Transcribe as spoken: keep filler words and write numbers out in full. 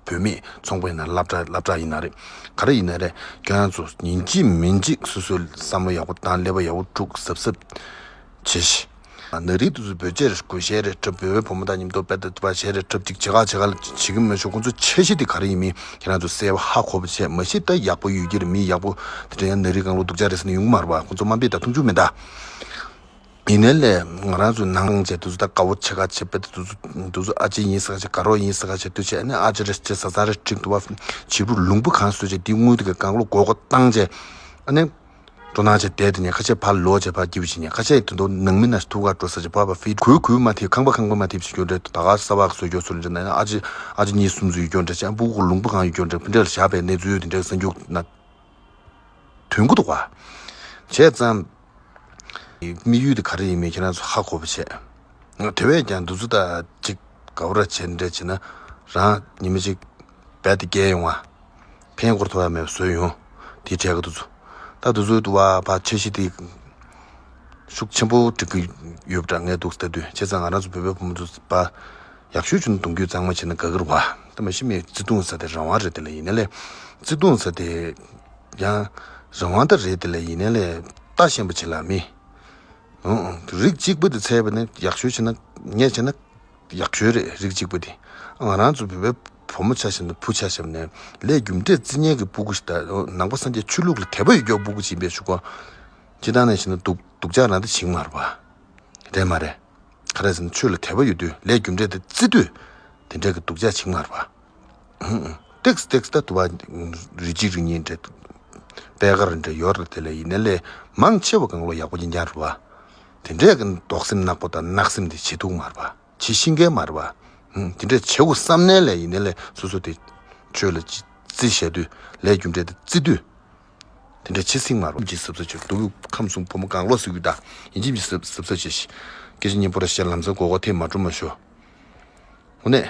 བུད་མེད་ཚོང་པ་ཡིན་ན་སློབ་གྲྭ་སློབ་གྲྭ་ཡིན་ན་རེད། ག་རེ་ཡིན་ན་རེད། ཁྱེད་རང་ཚོ་ཉིན་གཅིག་མིན་གཅིག་སོ་སོའི་བསམ་བློ་ཡག་པོ་བཏང་ཀླད་པ་ཡག་པོ་དཀྲུག་གཟབ་གཟབ་བྱེད་ཤིག་ནག་རིགས་དེ་ཚོ་བོད་ཆས་རེ་དགོས་ཞེས་རེ་འཁྲབ། བོད་པའི་བུ་མོ་དང་མཉམ་དུ་དཔེ་ལྟ་བ་ཞེས་རེ་འཁྲབ་ཅིག་བྱེད་ག་བྱེད་ག་ལ་བྱེད་ཀྱི་མེད་ཤོག་ཁོང་ཚོ་འཆར་གཞི་དེ་ག་རེ་ཡིན་མིན་ཁྱེད་རང་ཚོ་གསལ་པོ་ཧ་གོ་བ་བྱས། མ་གཞི་ད་ཡག་པོ་ཡོད་ཀྱི་རེད། མི་ཡག་པོ་དེ་འདྲ་ཡང་ནག་རིགས་སྒང་ལ་སྡུག་ཅག་རེད་ཟེར་ནས་ཡོང་གི་མ་རེད་པ། ཁོང་ཚོ་དམའ་འབེབས་དང་མཐོང་ཆུང་མེད་ད། ཡིན་ནའི་ལས་ང་རང་ཚོ་ནང་བྱས་དེ་ཚོ་ད་དགའ་བོ་བྱེད་ག་བྱེད་པ་དེ་ཚོ་དེ་ཚོ་ཨ་ཅེ་ཡིན་ཟེར་ག་བྱེད། དགའ་རོགས་ཡིན་ཟེར་ག་བྱེད་དུས་བྱས་ནས་ཨ་ཅེ་རེ་ཅེ་ཟ་ཟ་རེ་འགྲིག་འདུག་བ། བྱིས་པ་ལུང་པ་གང་བཟོས་བྱས་དེ་དངུལ་དེ་ག་སྒང་ལ་སྒོར་སྒོར་བཏང་བྱས་ཨ་ནི། སྤྲོ་སྣང་བྱས་བསྡད་དེ་ནས་ཁ་ཤས་ཕར་ལོག་བྱས་ཕར་སྐྱིད་པོ་བྱེད་ནས་ཁ་ཤས་དེ་འདྲ་ནང་མི་ན་ཐུག་ག་འགྲོ་ས་བྱས་ཕར་ཕར་ཕི་གུས་གུས་མ་ཐེབས་ཁང་པ་ཁང་པ་མ་ཐེབས་བྱེད་རྒྱུ་འདྲ། ད་ག་ས་བག་བཟོ་རྒྱུ་ཚོ་འདྲ་ན་ཨ་ཅེ་ཨ་ཅེ་གཉིས་གསུམ་ཚོ་ཡོད་རྒྱུ་འདྲ་བྱས། ཨ་སྤུ་གུ་ལུང་པ་གང་ཡོད་རྒྱུ་འདྲ་ཕི་འདྲ་ལ་བཞག་པའི་གནས་ཚུལ་དེ་འདྲ་གསར་འགྱུར་ན། དོན་གོ་འདུག་བ། བྱས་ཙང་། དམིགས་ཡུལ་དེ་ག་རེ་ཡིན་མིན་ཁྱེད་རང་ཚོ་ཧ་གོ་བ་བྱས། དེ་བས་ཀྱང་འདི་ཚོ་ད་ཅིག་དགའ་བོ་ར་བྱས་འདྲ་བྱས་ན་རང་ཉི་མ་ཅིག་རྦད་དེ་སྐྱེལ་ཡོང་བ། ཕན་སྐོར་ཐོགས་ཡ་མེད་པ་བཟོས་ཡོང་། དེ་འཕྲད་ཀྱི་འདུག་ཚོ། ད་འདི་ཚོ་འདུག་བ་ཕ་འཆར་གཞི་དེ་ཤུགས་ཆེན་པོ་སྒྲིག་གི་ཡོད་པ་འདྲ་ངས་འདུག་ལྟ་དུས། བྱས་ཙང་ང་རང་ཚོ་བོད་པའི་བུ་མོ་ཚོ་ཕ་ཡག་ཤོས་བྱུང་ན་གདུང་རྒྱུད་གཙང་མ་བྱས་ན་དགའ་གི་རེད་བ། ད་མ་གཞི་མི་བརྩེ་དུང་ཟེར་དེ་རང་དབང་རེད། དེ་ལ་ཡིན་ནའི་ལས་བརྩེ་དུང་ཟེར་དེ། ཡང་རང་དབང་ད་རེད། དེ་ལ་ཡིན་ནའི་ལས་ལྟ་ཞན་པ་བྱེད་ལ་མི། ཨང་། རིགས་གཅིག་པ་དེ་འཚོལ་བ་ནི་ཡག་ཤོས་བྱས་ན་ངས་བྱས་ན་ཡག་ཤོས་རེད། རིགས་གཅིག་པ་དེ། ང་རང་ཚོ་བོད་པའི་བུ་མོ་ཆ་བཞག་ན་བུ་ཆ་བཞག་ནས་ལས་རྒྱུ་འབྲས་བརྩི་མཁན་གྱི་སྤུ་གུ་ཞིག་དང་ནང་པ་སངས་རྒྱས་ཆོས་ལུགས་ལ་དད་པ་ཡོད་མཁན་སྤུ་གུ་ཅིག་ཡིན་པའི་ཞུ་གོ། སྤྱིར་བཏང་ནས་བྱས་ན་སྡུག་སྡུག་ཅག་རང་ད་བྱེད་ཀྱི་མ་རེད་པ། རེད་མ་རེད། ག་རེ་ཟེར་ན་ཆོས་ལ་དད་པ་ཡོད་དུས་ལས་རྒྱུ་འབྲས་དེ་བརྩི་དུས་དེ་འདྲ་གི་སྡུག་ཅག་བྱེད་ཀྱི་མ་རེད་པ། ཧུམ། ཏེགས་ཏེགས་ད་དུ་བ་རི་གཅིག་རི་གཉིས་འདྲ་པད་དཀར་འདྲ་ཡོད་རེད། དེ་ལས་ཡིན་ནའི་ལས་མང་ཆེ་བ་གང་ལོ་ཡག་པོ་ཡིན་རྐྱང་རེད་པ། དེ་འདྲས་ཀྱི་དོགས་སེམས་ནག་པོ་དང་བརྣག་སེམས་དེ་བྱེད་ཐུབ་ཀྱི་མ་རེད་པ། བྱེད་ཤེས་མཁན་མ་རེད་པ། ཧུམ། དེ་འདྲས་བྱེད་དགོས་བསམ་ནའི་ལས་ཡིན་ནའི་ལས་སོ་སོ་དེ་ཆོས་ལ་ཅི་བརྩི་བཞག་དུས་ལས་རྒྱུ་འབྲས་དེ་བརྩི་དུས། དེ་འདྲ་བྱེད་སྲིད་མ་རེད། ཡིན་གཅིག་གཟབ་གཟབ་བྱེད། སྡུག་ཁམས་གསུམ་བུ་མོ་གང་ལོག་ཟེར་གྱི་ད། ཡིན་གཅིག་མིན་གཅིག་གཟབ་གཟབ་བྱེད་ཤིག་སྐད་ཆ་སྙན་པོ་ར་བཤད། ལམ་སང་མགོ་སྐོར་ཐེབས་མ་འགྲོ་མ་ཤོག་འོ་ནས།